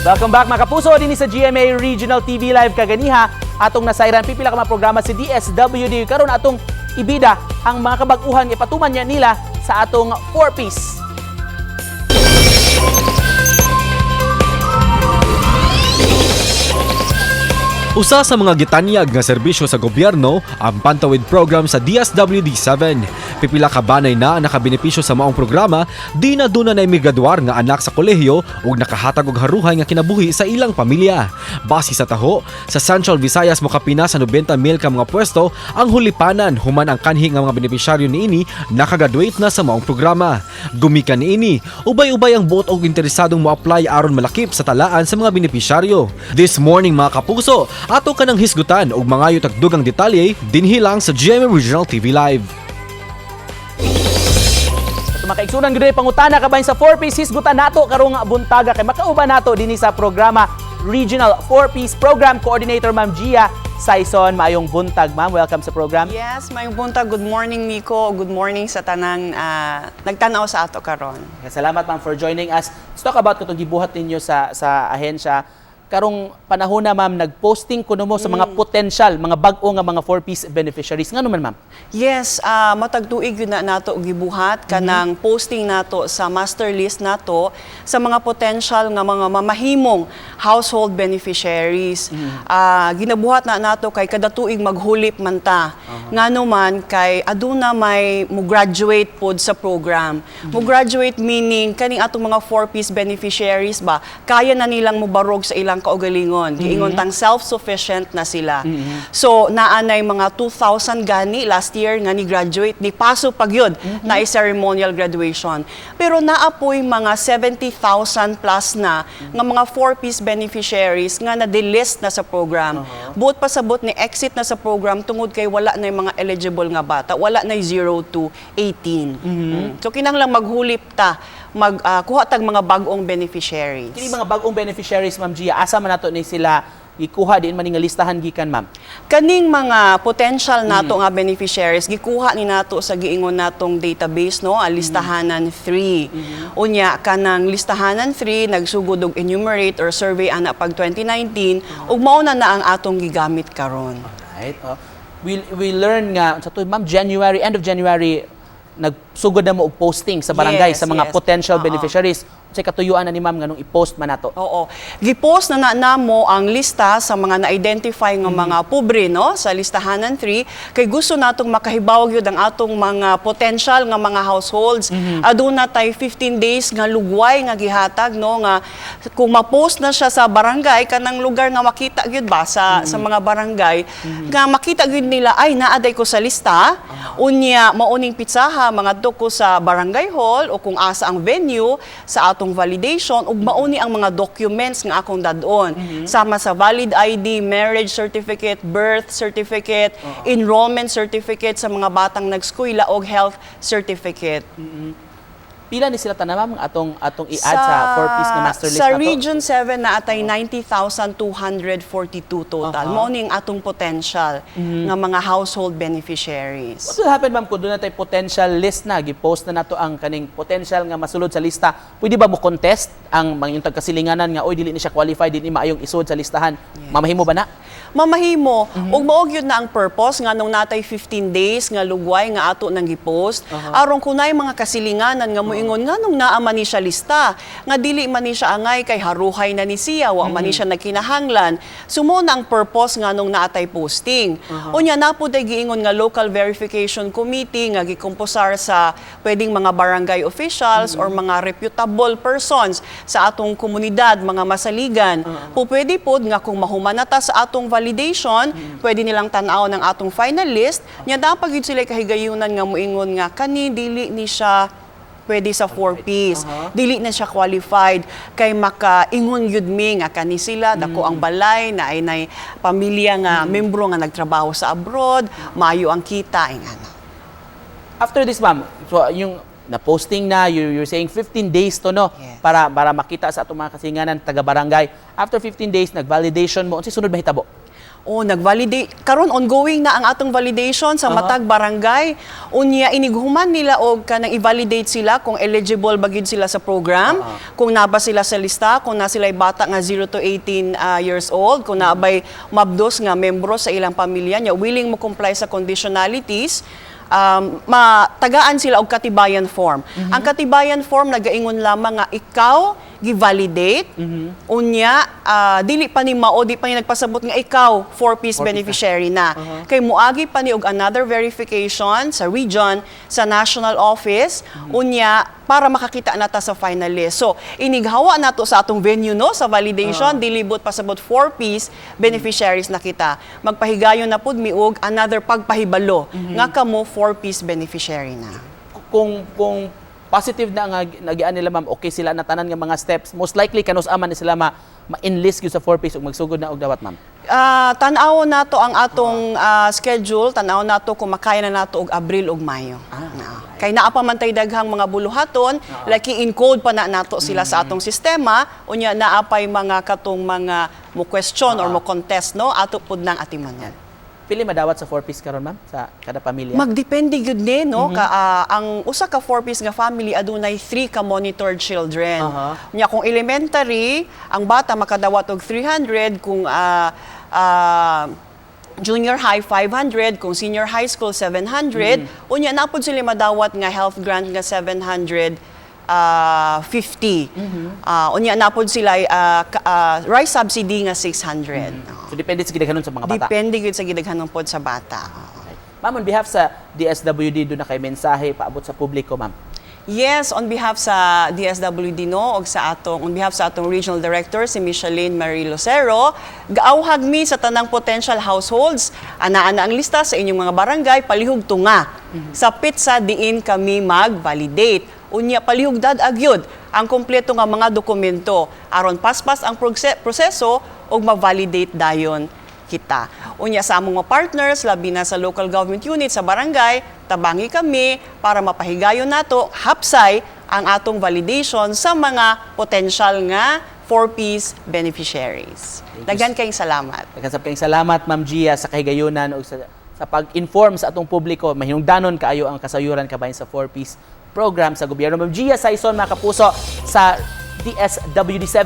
Welcome back, mga kapuso, dinhi sa GMA Regional TV Live. Kaganiha, atong nasayran pipila ka mga programa si DSWD. Karon, atong ibida ang mga kabag-uhan ipatuman niya nila sa atong 4-piece. Usa sa mga gitanyag nga serbisyo sa gobyerno ang Pantawid Program sa DSWD-7. Pipila ka banay na ang nakabenepisyo sa maong programa, di na duna na migraduar nga anak sa kolehiyo ug nakahatag og haruhay nga kinabuhi sa ilang pamilya. Base sa taho, sa Central Visayas mokapina sa 90 mil ka mga pwesto ang hulipanan human ang kanhi nga mga benepisyaryo niini nakagraduate na sa maong programa. Gumikan niini, ubay-ubay ang buot og interesadong mo-apply aron malakip sa talaan sa mga benepisyaryo. This morning, mga kapuso, ato ka ng hisgutan og mangayo tag dugang detalye dinhi lang sa GMA Regional TV Live. At mga kaigsunan, gud pangutana kabahin sa 4-piece, hisgutan nato karong buntaga kay makauban nato dinhi sa programa Regional 4Ps Program Coordinator Ma'am Gia Saison. Maayong buntag, ma'am. Welcome sa program. Yes, maayong buntag. Good morning, Nico. Good morning sa tanang nagtanaw sa ato karon. Salamat, ma'am, for joining us. Let's talk about katong gibuhat ninyo sa ahensya. Karong panahon na, ma'am, nagposting kuno mo sa mga potential, mga bag-o nga mga 4Ps beneficiaries. Ngano man, ma'am? Yes, matag tuig yun na nato gibuhat kanang posting nato sa master list nato sa mga potential nga mga mamahimong household beneficiaries. Ginabuhat na nato kay kada tuig maghulip man ta. Ngano man kay aduna may mo graduate pod sa program. Mo graduate meaning kaning atong mga 4Ps beneficiaries ba, kaya na nilang mobarog sa ilang kaugalingon. Giingon tang self-sufficient na sila. So naanay mga 2,000 gani last year nga ni graduate, ni paso pag yun na ceremonial graduation. Pero naapoy mga 70,000 plus na nga mga 4Ps beneficiaries nga na-delist na sa program. Buot pasabot ni exit na sa program tungod kay wala na yung mga eligible nga bata, wala na yung 0 to 18. So kinahanglan maghulip ta, mag kuha tag mga bag-ong beneficiaries. Kini mga bag-ong beneficiaries, Ma'am Gia, asa man nato ni sila gikuha, diin man ni nga listahan gikan, ma'am? Kaning mga potential nato nga beneficiaries, gikuha ni nato sa giingon natong database, no, ang listahanan 3. Unya kanang listahanan 3 nagsugod og enumerate or survey ana pag 2019 ug mao na na ang atong gigamit karon. Right. Oh. We learn nga sa to, ma'am, January, end of January, nagsugod na mo og posting sa barangay sa mga potential beneficiaries. Unsay katuyuan na ni ma'am nganong i-post man nato? Oo. Gipost na na namo ang lista sa mga na-identify nga mga pobre, no, sa listahanan 3 kay gusto natong makahibaw gyud ang atong mga potential nga mga households. Aduna tay 15 days nga lugway nga gihatag, no, nga kung ma-post na siya sa barangay, kanang lugar nga makita gyud ba sa mga barangay, nga makita gyud nila, "Ay, naa diay ko sa lista." Unya mauning pitsaha mangadto ko sa barangay hall o kung asa ang venue sa atong validation ug mauni ang mga documents nga akong dad-on. Sama sa valid ID, marriage certificate, birth certificate, enrollment certificate sa mga batang nagskwela og health certificate. Pila ni sila tanan, ma'am, atong i-add sa 4Ps nga master list Sa nato? Region 7 na atay 90,242 total. Mao ni ang atong potential nga mga household beneficiaries. What will happen, ma'am, kung duna tay potential list na, gi-post na nato ang kaning potential nga masulod sa lista, pwede ba mo contest ang mga inyong tagkasilinganan nga, "Oy, dili ni siya qualified, dili ni maayong isod sa listahan"? Mamahimo ba na? Mamahimo. Ug mao gyud na ang purpose nga nung natay 15 days nga lugway nga ato nang gipost aron kunay mga kasilinganan nga moingon nga nung naa man ni siya lista nga dili man ni siya angay kay haruhay na ni siya, wa man ni siya nagkinahanglan. So mao na ang purpose nga nung naatay posting. Unya naa pod ay giingon nga local verification committee nga gikomposar sa pwedeng mga barangay officials or mga reputable persons sa atong komunidad, mga masaligan. Po pwede pod nga kung mahuman na ta sa atong validation, pwede nilang tan-aw ng atong final list, nya dapat gyud sila kahigayunan nga moingon nga kani dili ni siya pwede sa 4Ps. Dili na siya qualified kay makaingon gyud mi nga kani sila dako ang balay na ay nay pamilya nga membro nga nagtrabaho sa abroad, maayo ang kita, ingana. After this, ma'am, so yung na-posting na, you're saying 15 days to, no? Yes. Para makita sa atong mga kasinganan, taga-barangay. After 15 days, nag-validation mo, unsay sunod mahitabo? Oh, nag-validate. Karon ongoing na ang atong validation sa matag barangay. Unya inighuman nila og kanang i-validate sila kung eligible ba gyud sila sa program, kung naa ba sila sa lista, kung naa sila bata nga 0 to 18 years old, kung naa bay mabdos nga membro sa ilang pamilya nya willing mo comply sa conditionalities, matagaan sila og katibayan form. Ang katibayan form nagaingon lamang nga ikaw gi-validate. Unya dili pa ni mao, di pa ni nagpasabot nga ikaw 4Ps beneficiary na. Kay muagi pa ni og another verification sa region, sa national office, unya para makakita na ta sa finalist. So, inighawa nato sa atong venue, no, sa validation, dilibot pasabot 4Ps beneficiaries na kita. Magpahigayon na pud mi og another pagpahibalo nga kamo 4Ps beneficiary na. Kung positive na nga nagian nila, ma'am, okay sila na tanan nga mga steps, most likely kanus-a man ni sila ma-enlist gyud sa 4Ps ug magsugod na og dawat, ma'am? Tan-aw nato ang atong schedule, tan-aw nato kung makaya na nato og Abril ug Mayo. Na. Kay naa pa man tay daghang mga buluhaton, like i-encode pa na nato sila sa atong sistema, unya naa pay mga katong mga mo question or mo contest, no, ato pud nang atimanon. Pili madawat sa 4Ps karon, ma'am, sa kada pamilya? Magdepende gyud ni, no, ka ang usa ka 4Ps nga family adunay 3 ka monitored children. Nya kung elementary ang bata, makadawat og 300, kung junior high 500, kung senior high school 700. Unya naa pud sila madawat nga health grant nga 700 50. Unya naa pud sila rice subsidy nga 600. So depende sa gidaghanon sa mga bata. Depende gyud sa gidaghanon pod sa bata. Okay. Ma'am, on behalf sa DSWD, duna kay mensahe paabot sa publiko, ma'am? Yes, on behalf sa DSWD, no, og sa atong on behalf sa atong regional director, si Micheline Marie Lucero, gaawhag mi sa tanang potential households, ana-ana ang lista sa inyong mga barangay, palihog tunga sa petsa diin kami mag-validate. Unya palihog dad-a gyud ang kompleto nga mga dokumento aron paspas ang proseso ug ma-validate dayon kita. Unya sa among mga partners, labi na sa local government unit sa barangay, tabangi kami para mapahigayon nato hapsay ang atong validation sa mga potential nga 4Ps beneficiaries. Daghan kayong salamat. Daghan sab kayong salamat, Ma'am Gia, sa kahigayunan o sa pag-inform sa atong publiko. Mahinungdanon kaayo ang kasayuran kabahin sa 4Ps program sa gobyerno. Ma'am Gia Sayson, mga kapuso, sa DSWD 7.